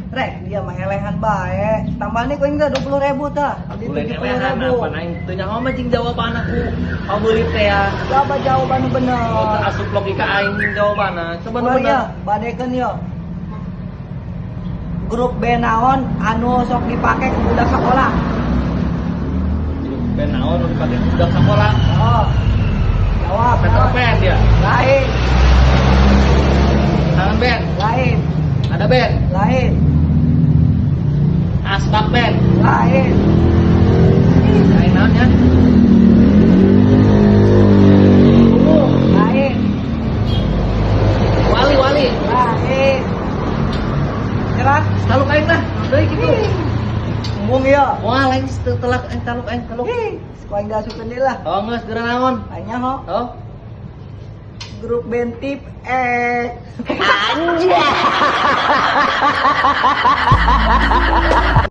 Rek, dia mah elehan bae. Tambah nih ku aing teh 20.000 tah. Jadi Lain 70 elehan ribu. apa aing teu nyaho mah jeung jawaban aku. Pameuli teh ya. Coba jawaban nu bener. Oh, teu asup logika aing jawabanna. Coba nu Oh bener. iya, badekeun yo. Grup band naon anu sok dipake ku budak sekolah? Grup band naon nu dipake budak sekolah? Oh. Jawab. Peter Naon? Pan dia. Lain, Tangan band. Lain, Ada band. Lain, Asbak band. Lain. Lain naon ya? Ungu. Lain, Wali wali. Lain. Jelas? Taluk aing lah. Deui kitu. Embung ya. Wah, lain telak aing taluk aing taluk. Ih, ku aing diasupkeun deui lah. Oh, geus geura naon? Aing nyaho. Oh. Grup band tip X. Anjay.